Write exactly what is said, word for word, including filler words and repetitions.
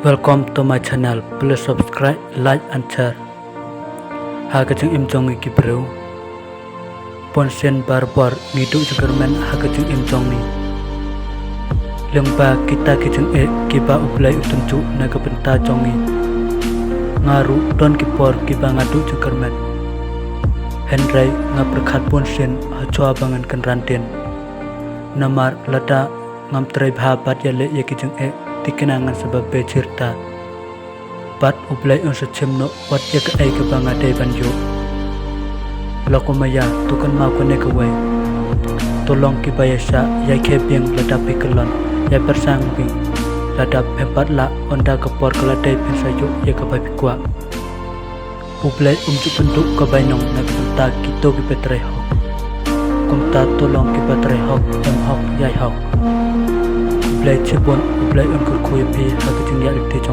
Welcome to my channel. Please subscribe, like and share. Ha ka jingim jong ngi ki briew, bun sien barabor ngi duh jingkyrmen ha ka jingim jong ngi. Lyngba kita ki jingeh kiba U Blei u tynjuh na ka bynta jong ngi, nga ruh don ki por kiba nga duh jingkyrmen. Hynrei nga pyrkhat bun sien ha jua ba ngan kynran dien. Namar lada ngam trei bha bad ïaleh ïa ki jingeh, te kine ngan sa ba beh jyrta. Bad U Blei un sa shim noh wat ïa kaei kaba nga dei ban ïoh. Lok u maya, to kynmaw kane kawei. To long kiba ïaishah, ïai khie biang lada phi kyllon, ïai pyrshang biang lada phim pat lah, ynda ka por ka la dei phin sa ïoh ïa kaba phi kwah. U Blei um ju pynduh ka bainong na ka bynta kito kiba trei hok. Kumta to long kiba trei hok, im hok, ïai hok. U Blei shibun, U Blei un kyrkhu ïa phi ha ka jingïaid lynti jong